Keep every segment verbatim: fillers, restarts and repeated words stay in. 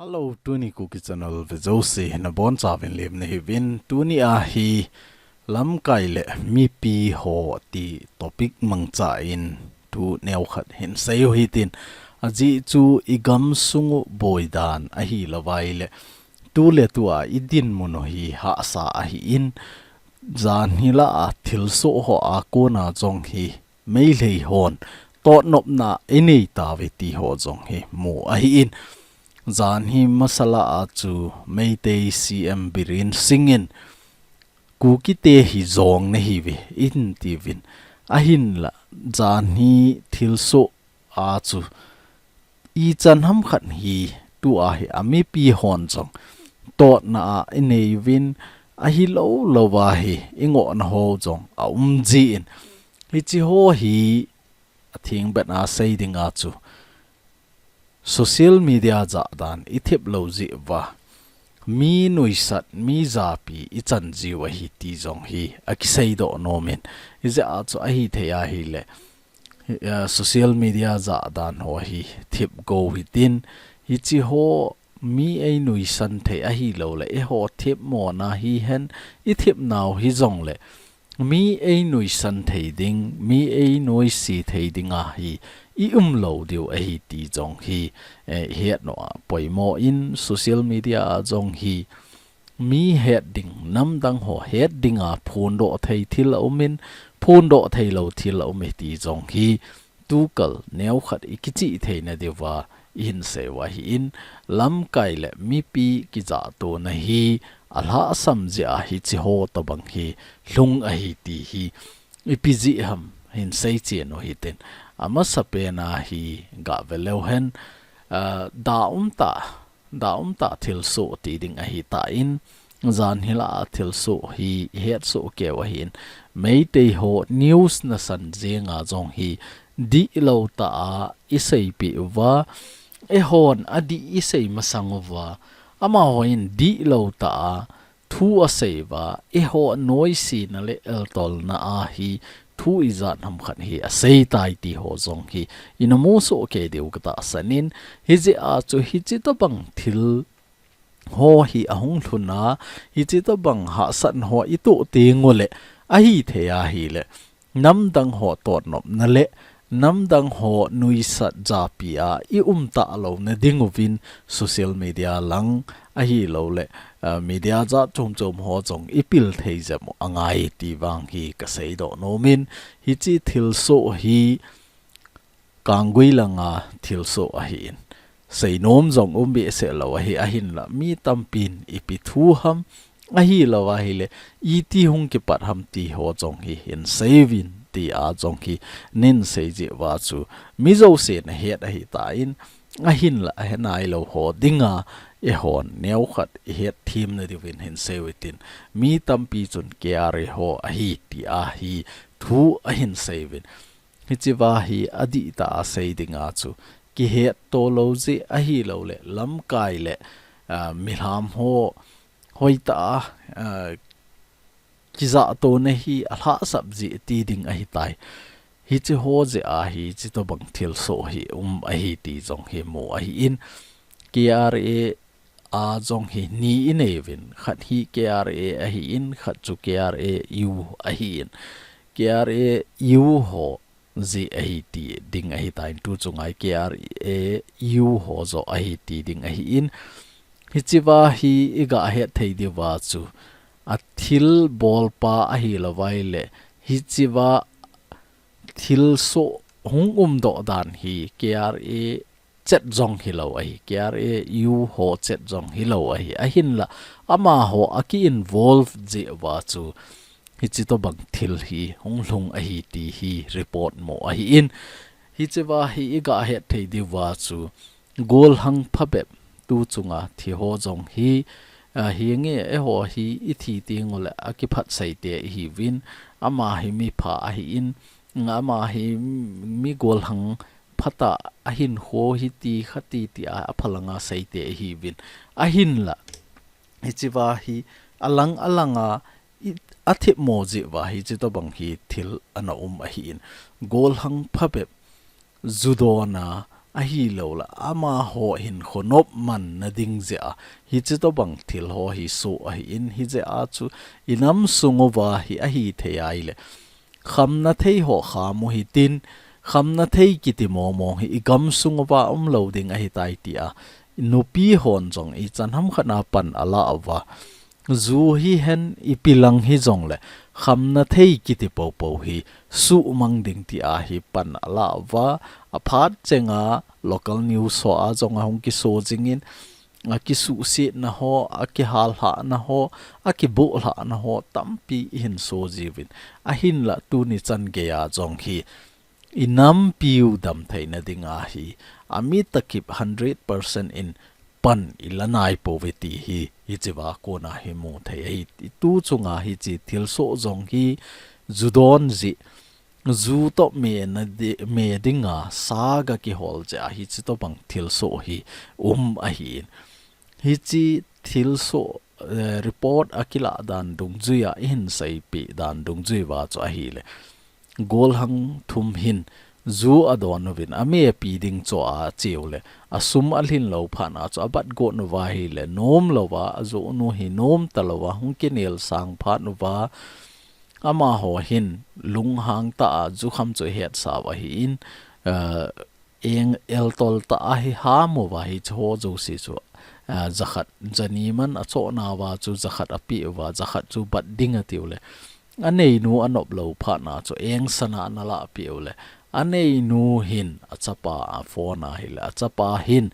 Hello, tuni Kuki Channel ve jouse nabonchauvin lemna hiuvin, tuni a hi lamkai le mipi ho ti topic mangcha in thu neokhat hin seiu hitin, ajeh chu igamsung u boidan ahilouvai le tuletua idinmun u hi hahsa ahin, janhi lah a thilsoh ho a kona jong hi Meitei hon totnopna inei tauve ti ho jong hi mu ahin, janhi masala a chu Meitei C M Biren Singh in Kukite hi jong nahiuve in tiuvin, ahinla janhi thilsoh a chu ichan hamkhat hi tua hi amipi hon jong totna a ineiuvin, ahilouva hi ingohna ho jong aum jin, hiche ho hi athengbeh a seiding a chu social media jahdan ithep lou jeh uva mi nuisat, mi japi ichan jiu ahi ti jong hi akiseidoh nomin, hijeh a chu ahithei ahile social media jahdan ho hi thep gou hitin, hiche ho mi einuisan thei ahilouleh eiho thepmona hihen, ithepnau hijongle mi einuisan thei ding, mi einuisi thei dinga hi ium lou diu ahi ti jong hi ihet nom a, poimo in social media a jong hi mi het ding, namdang ho het dinga phondoh thei thil aumin, phondoh theilou thil aume ti jong hi tukal neokhat ikichih theina diuva ihin seiu ahin, lamkai le mipi kijahtona hi alhahsam jeh a hiche ho tobang hi lhung ahi ti hi ipi jeh ham hin seichen u hitin, amasapen a hi gave leuhen, da umtah, da umtah thilsoh ti ding ahitan, janhi lah a thilsoh hi ihetsoh keiu ahin, Meitei ho news nasan jenga jong hi dihlou tah a iseipeh uva, eihon adih isei masang uva, amahon dihlou tah a thu asei uva, eiho noisena le eltolna a hi thu ijat hamkhat hi aseitai ti ho jong hi inamusoh kei diu katahsan in, hijeh a chu hiche tobang thil ho hi ahung lhun a, hiche tobang hahsatna ho itoh tenguleh, ahithei ahile namdang ho totnopna le namdang ho nuisat japi a ium talouna dinguvin social media lang ahilouleh media jat chomchom ho jong ipil thei jep u angai ti vang hi kaseidoh nomin, hiche thilsoh hi Kanggui langa thilsoh ahin, seinom jong um behseh lou ahi, ahinla mi tampin ipi thu ham, ahilouva ahile iti hung kipat ham ti ho jong hi hin seiuvin tia jong hi nin sei jeh uva chu mi jousen ahet ahitan, ahinla ahe nailou ho dinga eihon neokhat ihetthem na diuvin hin seiu hitin, mi tampi chun K R A ho ahi tia hi thu ahin seiuvin, hichea hi adihtah a sei dinga chu kihetto lou jeh ahilouleh lamkai le milham ho hoitah a kijahtona hi alhahsap jeh ti ding ahitai. Hiche ho jeh a hi hiche tobang thilsoh hi um ahi ti jong hi mu ahin, K R A a jong hi ni ineiuvin, khat hi K R A ahin, khat chu K R A U ahin, K R A U ho jeh ahi ti ding ahitan, tu chunga K R A U ho joh ahi ti ding ahin, hichea hi igah het thei diuva chu athil bolpa ahilouva ahile hichea thilsoh hung umdoh dan hi K R A chet jong hilou ahi, K R A U ho chet jong hilou ahi, ahinla amaho aki involve jeh uva chu hiche tobang thil hi hung lhung ahi ti hi report mu ahin, hichea hi igah het thei diuva chu golhang phabep tu chunga thi ho jong hi, hinge eiho hi ithi tenguleh akiphat seite ihiuvin, ama hi mipha ahin, ama hi mi golhang phatah ahinkho hiti khati tia aphalanga seite ihiuvin, ahinla hichea hi alang alanga athepmo jeh uva hiche tobang hi thil ana um ahin, golhang phabep judona ahilouleh amaho hin khonop man nading jeh a hichi tobang thil ho hi soh ahin, hijeh a chu inam sung uva hi ahithei ahileh khamna thei ho kham u hitin, khamna thei kiti mong mong hi igam sung uva umlou ding ahitai tia nupi hon jong ichan hamkhat a pan ala uva. Ju hihen ipi lang hijongleh khamna thei kiti popo hi suhmang ding tia hi pan ala uva. Aphat chenga local news ho a jong ahung kiso jingin, akisuhsetna ho, akihalhahna ho, akibohlhahna ho tampi ihin so jiuvin. Ahinlah tuni chan geiya jong hi inampiu damtheina dinga hi, ami takip hundred percent in pan ila naipouve ti hi, hichiva kona hi muthei ahi. Tu chunga hichi thilsoh jong hi ju don jeh, ju toh me nadi-, me dinga saga kihol jeh a hichi tobang thilsoh hi um ahin. Hichi thilsoh, eh, report akilah dan dungjuia ihin seipeh dan dungjuiva chu ahileh, golhang thum hin ju adon uvin, amepi ding chu acheuleh, asum alhin lou phat a chu abat got uva ahileh, nomlouva ajoh nu hi nomtalouva hung kinel sang phat uva, amaho hin lunghang tah a jukham chu ahetsau ahin, eh, eng eltol tah a hi ham uva hichi ho jouse chu, ah, jakhat, jani man achoh nauva chu jakhat apeh uva, jakhat chu bat ding atiuleh, aneinu anop lou phat a chu eng sana analah peh uleh, aneinu hin achapa a phone ahileh, achapa hin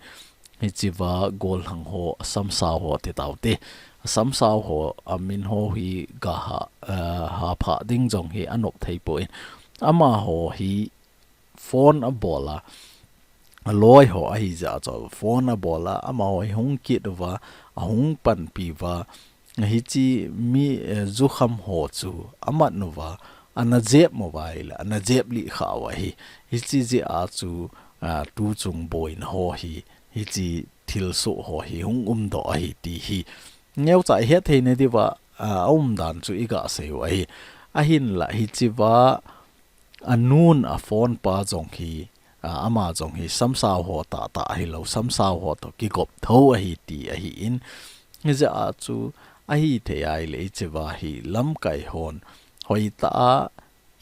hichiva golhang ho, asamsao ho titaute, asamsao ho amin ho hi gaha, ah, hapha ding jong hi anop thei poi. Amaho hi phone abol a, aloi ho ahijeh a chu phone abol a, amaho hi hung kit uva, ahung panpi uva, hichi mi, eh, jukham ho chu amat uva, ana jep uva ahileh, ana jep lih kha uva ahi. Hichi jeh a chu, ah, tuchung boina ho hi, hichi thilsoh ho hi hung umdoh ahi ti hi neocha ihet theina diuva, ah, aumdan chu iga seiu ahi. Ahinlah hichiva anun aphone pa jong hi, ah, ama jong hi samsao ho tahtah ahilou, samsao ho toh kigop tho ahi ti ahin. Hijeh a chu ahithei ahileh hichiva hi lamkai hon hoitah a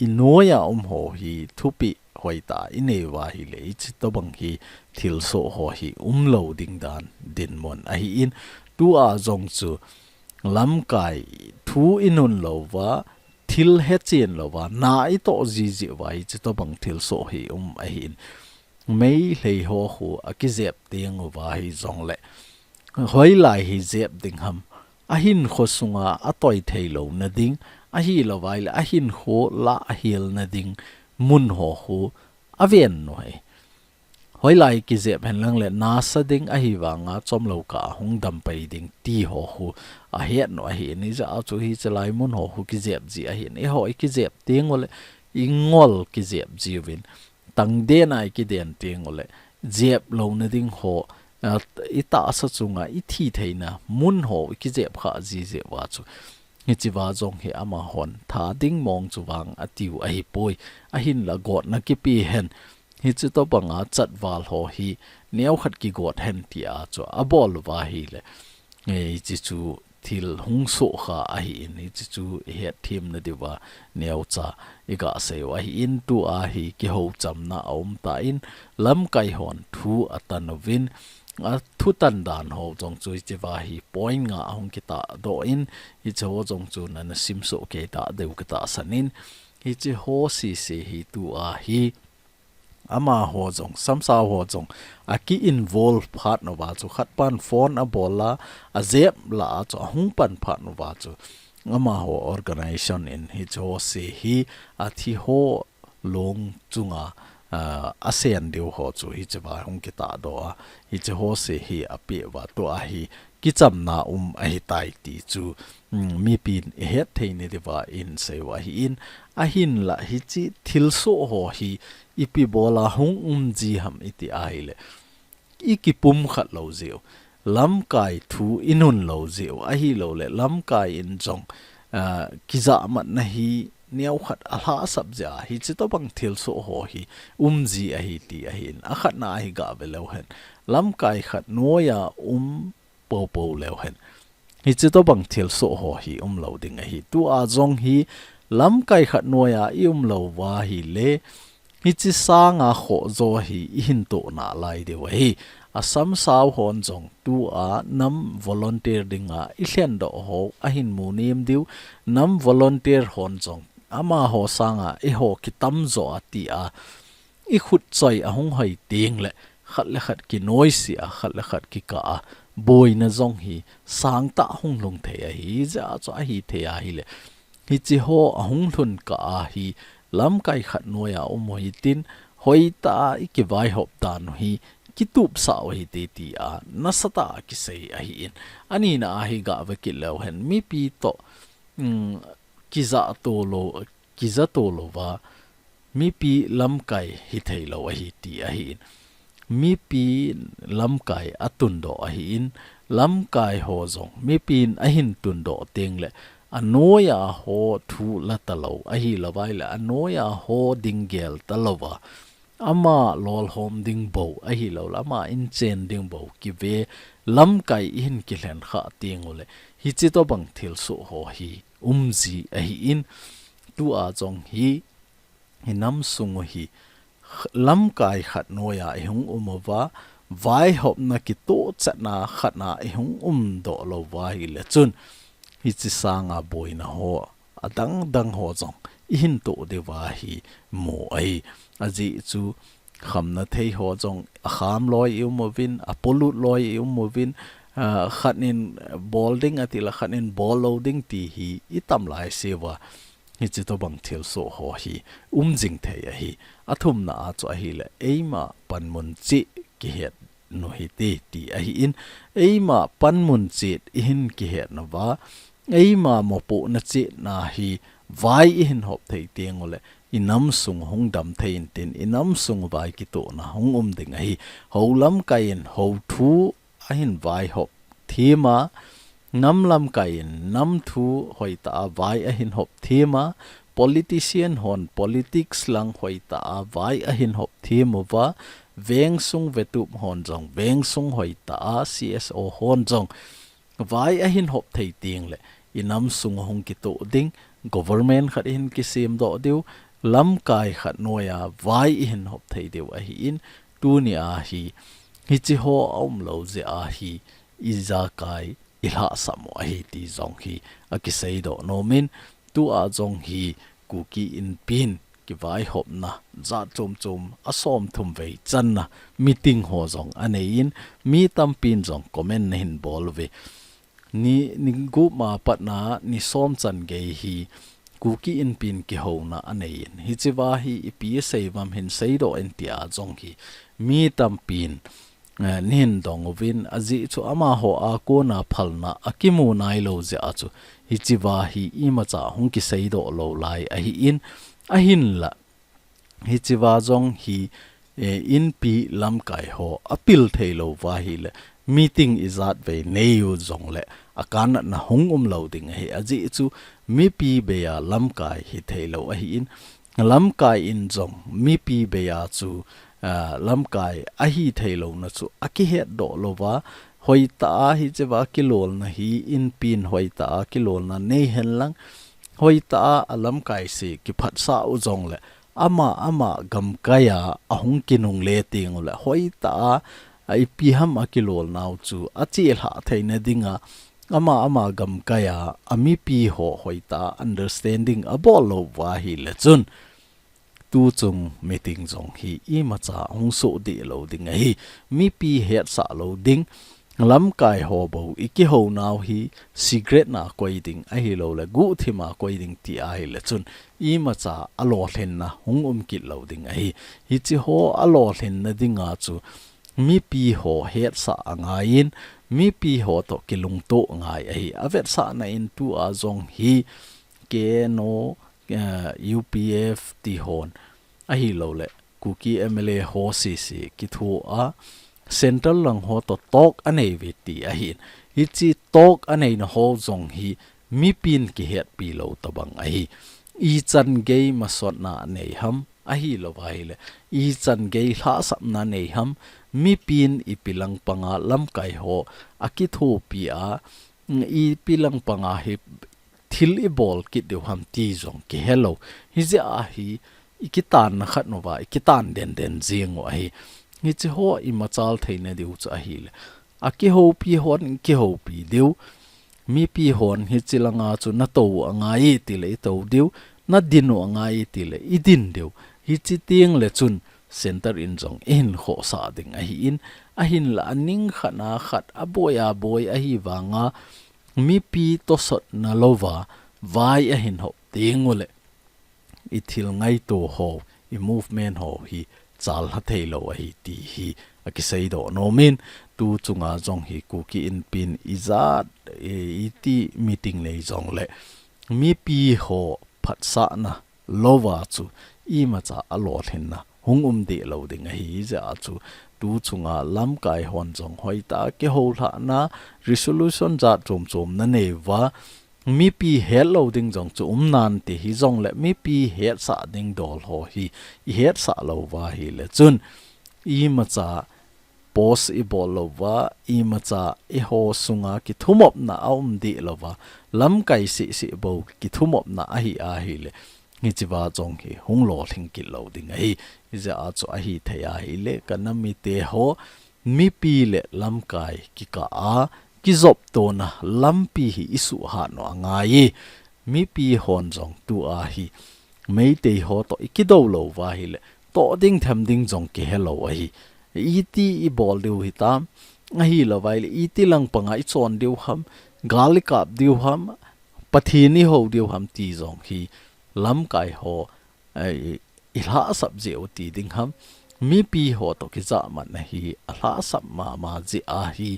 inoiya um ho hi thupeh hoitah a inei uva ahileh hichi tobang hi thilsoh ho hi umlou ding dan dinmun ahin. Tua jong chu lamkai thu inun louva, thil hechen louva, na itoh jiji uva hichi tobang thilsoh hi um ahin. Meitei ho khu akijep teng uva hijongleh, hoilai hi jep ding ham, ahinkho sunga atoi thei louna ding, ahilouva ahileh ahinkho lah ahilna ding mun ho khu aven u ahi. Hoilai kijep henlang leh nasa ding ahivanga chomlou kah a hung dampai ding ti ho khu ahet u ahin, hijeh a chu hichi lai mun ho khu kijep ji ahin, eiho ikijep teng uleh, ingol kijep jiuvin, tangden a ikiden teng uleh, jep louna ding ho, ah, itahsa chunga ithi theina mun ho ikijep kha jiji uva chu. Hichiva jong hi amahon tha ding mong chu vang atiu ahipoi. Ahinlah gotna kipe hen. Hichi tobanga chatval ho hi neokhat kigot hen tia chu abol uva ahileh, eh, hichi chu thil hung soh kha ahin, hichi chu ihet themna diuva neocha iga seiu ahin. Tua hi kihouchamna aum tan, lamkai hon thu atan uvin, athu tan dan ho jong chu hichiva hi point nga ahung kitahdoh in, hichi ho jong chu nana simsoh kei tadeh u katahsan in, hichi ho sese hi tua hi amaho jong, samsao ho jong aki involve phat uva chu, khat pan phone abol a, ajep lah a chu ahung pan phat uva chu, amaho organization in hichi ho se hi athi ho long chunga, ah, asen diu ho chu hichiva hung kitahdoh a, hichi ho se hi apeh uva, tua hi kichamna um ahitai ti chu, um, mipin ihet theina diuva iseiu ahin. Ahinlah hichi thilsoh ho hi ipi bola hung um ji ham iti ahileh, ikipumkhat lou jeh u, lamkai thu inun lou jeh u ahilouleh, lamkai in jong, ah, kijahmatna hi neokhat alhahsap jeh a hiche tobang thilsoh ho hi umji ahi ti ahin, akhatna ahi gah ve leu hen, lamkai khat noiya um poupou leu hen, hiche tobang thilsoh ho hi umlou ding ahi. Tua jong hi lamkai khat noiya i umlou uva ahile, hiche sanga khoh jo hi i hin toh nalai diu ahi. Asam sao hon jong tua nam volunteer dinga i lhendoh ho ahin mu nem diu, nam volunteer hon jong amaho sanga eiho kitam jo a tia i khut choi ahung hoi teng le, khat le khat kinoise a, khat le khat kikah a, boina jong hi sangtah hung lhung thei ahi, hijeh a chu ahi thei ahile, hiche ho ahung lhun kah a hi lamkai khat noiya um u hitin, hoitah a i kivaihop dan u hi kitupsah u hite tia nasatah a kisei ahin. Anina ahi gah ve kit leu hen, mipi toh, um, kijah to lou, kija to louva, mipi lamkai hithei lou ahi ti ahin. Mipi lamkai atundoh ahin, lamkai ho jong mipin ahin tundoh teng le, anoiya ho thu la talou ahi lou vai le, anoiya ho ding gel talouva, ama lolhom ding bou ahi lou le, ama inchen ding bou kive lamkai i hin kilhen khah teng u le, hiche tobang thilsoh ho hi umji ahin, tua jong hi, i nam sung u hi, lamkai khat noiya i hung um uva, vaihopna kitohchatna khat a i hung umdoh lou uva ahile chun, hiche sanga boina ho, adang dang ho jong i hin toh diuva hi mu ahi. Ajeh chu khamna thei ho jong akham loi i um uvin, apolut loi i um uvin, ah, khat in bol ding ati le khat in bol lou ding ti hi i tam lai seuva, hiche tobang thilsoh ho hi um jing thei ahi. Athumna a chu ahile, eima panmun cheh kihet nu hite ti ahin, eima panmun cheh i hin kihet nauva, eima mopohna chehna hi vai i hin hop thei teng u le, i nam sung hung dam thei intin, i nam sung vai kitohna hung um ding ahi. Ho lamkai in ho thu ahin vaihop them a, nam lamkai in nam thu hoitah a vai ahin hop them a, politician hon politics lang hoitah a vai ahin hop them uva, veng sung vetup hon jong veng sung hoitah a, C S O hon jong vai ahin hop thei teng le, i nam sung hung kitoh ding, government khat i hin kisemdoh diu, lamkai khat noiya vai i hin hop thei diu ahin, tuni a hi, hiche ho aum lou jeh a hi, ijakai i lhahsam u ahi ti jong hi akiseidoh nom in, tua jong hi Kuki Inpi in kivaihopna jat chom chom a somthum vei channa meeting ho jong anei in, mi tampin jong comment na hin bol uve. Ni, ni gup ma patna ni som chan gei hi Kuki Inpi in kihouna anei in, hichea hi ipi asei uvam hin seidoh in tia jong hi mi tampin, eh, nei hin dong uvin, ajeh chu amaho a kona phalna akimu nailou jeh a chu hichea hi imacha hung kiseidoh lou lai ahin, ahinla hichea jong hi, eh, Inpi lamkai ho apil theilou uva ahile, meeting ijat vei nei u jongle, akanatna hung umlou ding ahi. Ajeh chu mipi beiya lamkai hitheilou ahin, lamkai in jong mipi beiya chu, ah, lamkai ahitheilou na chu akihetdoh louva, hoitah a hichea kilolna hi Inpi in hoitah a kilolna nei henlang, hoitah a alamkai se kiphatsah u jongle, ama, ama gamkai a ahung kinungle teng ule, hoitah a, a ipi ham akilolnau chu achelhah theina dinga, ama, ama gamkai a, amipi ho hoitah a understanding abol lou uva ahile chun, tuchung meeting jong hi imacha hung soh deh lou ding ahi. Mipi hetsah lou ding, lamkai ho bou ikihounau hi cigarette na koi ding ahilouleh guhthim a koi ding ti ahile chun imacha alolhinna hung um kit lou ding ahi. Hiche ho alolhinna dinga chu mipi ho hetsah angaiyin, mipi ho toh kilungtoh ngai ahi. Avetsahna in tua jong hi K N O, eh, U P F ti hon ahilouleh Kuki M L A ho sese kithoa, central lang ho toh talk anei uve ti ahin. Hiche talk aneina ho jong hi mipin kihetpi lou tobang ahi. ichan gei masotna anei ham, ahilouva ahile, ichan gei lhahsamna anei ham, mipin ipi lang panga lamkai ho akithopi a, ipi lang panga hi thil ibol kit diu ham ti jong kihelou. Hijeh a hi ikitanna khat uva, ikitan denden jing u ahi. Hiche ho imachal theina diu chu ahile, akihoupi hon kihoupi diu. Mipi hon hiche langa chu natou angai tile itou diu, nadin u angai tile idin diu. Hiche tengle chun center in jong ihin khohsah ding ahin, ahinla aning khat a khat aboi aboi ahivanga, mipi tosotna louva vai ahin hop tengule, ithil ngaito ho, imovement ho hi chalha theilou ahi ti hi akiseidoh nomin, tu chunga jong hi Kuki Inpin ijat, e, iti meeting nei jongle, mipi ho phatsahna louva chu imacha alolhinna hung um dehlou ding ahi. Hijeh a chu tu chunga lamkai hon jong hoitah a kihoulhahna, resolution jat chom chom nanei uva, mipi hetlou ding jong chu um nante, hijongle mipi hetsah ding dol ho hi ihetsah louva ahile chun, imacha post ibol louva, imacha eiho sunga kithumopna aum dehlouva, lamkai sehseh bou kithumopna ahi ahile, hichea jong hi hung lolhing kit lou ding ahi. Hijeh a chu ahithei ahile, kanam mite ho, mipi le lamkai kikah a kijoptona lampi hi isuhhat u angaiye. Mipi hon jong tua hi Meitei ho toh ikidou louva ahile, toh ding them ding jong kihelou ahi. Iti ibol diu hitam, ahilouva ahile, iti lang panga ichon diu ham, gal ikap diu ham, Pathen ihou diu ham ti jong hi lamkai ho, eh, ilhahsap jeh u ti ding ham, mipi ho toh kijahmatna hi alhahsap mama jeh ahi.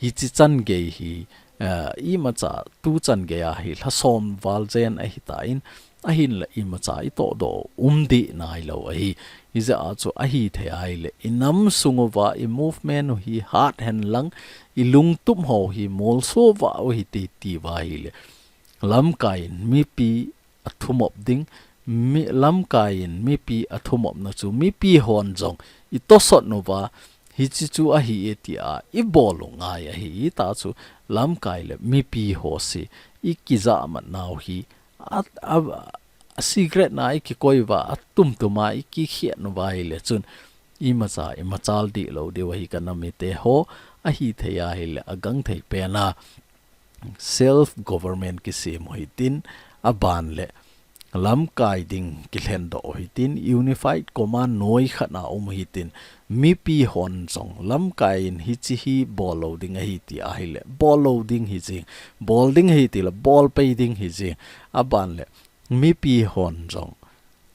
Hiche chan gei hi, eh, imacha tu chan gei a hi lhasom val jen ahitan, ahinla imacha itohdoh u um deh nailou ahi. Hijeh a chu ahithei ahile, inam sung uva imovement u hi hat henlang, ilungtup ho hi molso vah u hite tiuva ahile, lamkai in mipi athumop ding, mi, lamkai in mipi athumopna chu mipi hon jong itosot uva, hiche chu ahiye tia ibol u ngai ahi. Hita chu lamkai le mipi ho se ikijahmat nau hi, a, a, a secret na ikikoi uva, atumtum a ikikhet uva ahile chun, imacha imachal dehlou diu ahi kanam mite ho. Ahithei ahile, agangthei pen a, self government kisem u hitin, aban le lamkai ding kilhendoh u hitin, unified command noi khat a um u hitin, mipi hon jong lamkai in hiche hi bol lou ding ahi ti ahile, bol lou ding hijing, bol ding ahi tile, bol pei ding hijing, aban le mipi hon jong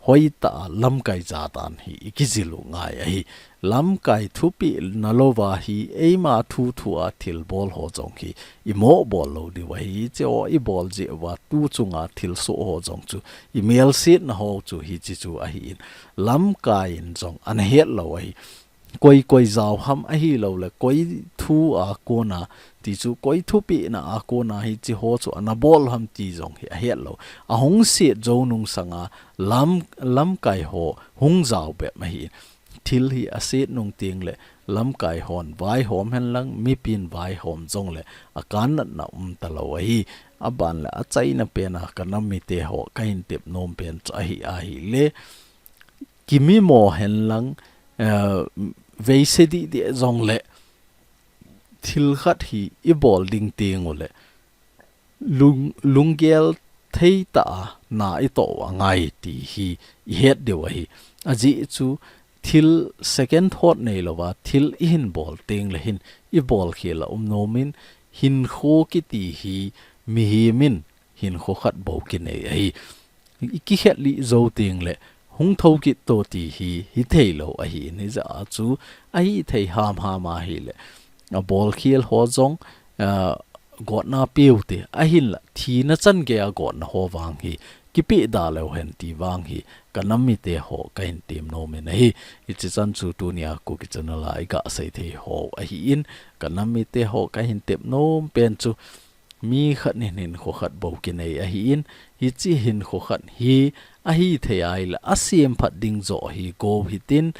hoitah a lamkai jatan hi ikijil u ngai ahi. Lamkai thupeh na louva hi eima thu thu a thilbol ho jong hi imoh bol lou diu ahi. Hiche ho ibol jeh uva tu chunga thilsoh ho jong chu imelsetna ho chu hiche chu ahin, lamkai in jong ana hetlou ahi. Koi, koi jao ham ahilouleh, koi thu a kona, ti chu koi thupehna a kona hiche ho chu ana bol ham ti jong hi ahetlou. Ahung set jou nung sanga lam, lamkai ho hung jao bep ahi. Thil hi aset nung tengleh lamkai hon vaihom henlang, mipin vaihom jongleh akan natna um talou ahi. Aban le achaina pena kanam mite ho kahin tep nom pen chu ahi, ahileh, kimimo henlang, eh, veise dihdih jongleh thil khat hi ibol ding tenguleh lung, lunggel theitah a na itoh u angai ti hi ihet diu ahi. Ajeh chu thil second thought neilouva thil ihin bol tengleh hin ibol khel a um nomin, hinkho kiti hi mihemin hinkho khat bou kinei ahi. Ikikhet lih jou tengleh hung thou kit to ti hi, hithei lou ahi. Hijeh a chu ahithei hamham ahileh, abol khel ho jong, ah, gotna peuvin te, ahinlah thina chan geiya gotna ho vang hi kipeh da leu hen ti vang hi kanam mite ho kahin tem nomin ahi. Hiche chan chu tunia Kuki channel a iga sei thei ho ahin, kanam mite ho kahin tep nom pen chu Mi khat hin hinkho khat bou kinei ahin, hiche hinkho khat hi ahi thei ahile asem phat ding joh hi go hitin,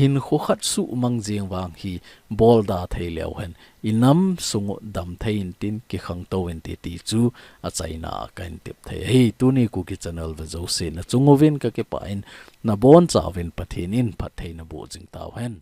hinkho khat suhmang jeng vang hi bolda thei leu hen, inam sung u damthei intin, kikhangtou inte ti chu achaina a kahin tep thei ahi. Tuni Kuki Channel ve jousen nachung uvin kakipah in, nabonchauvin Pathen in phatthei naboh jing tauhen.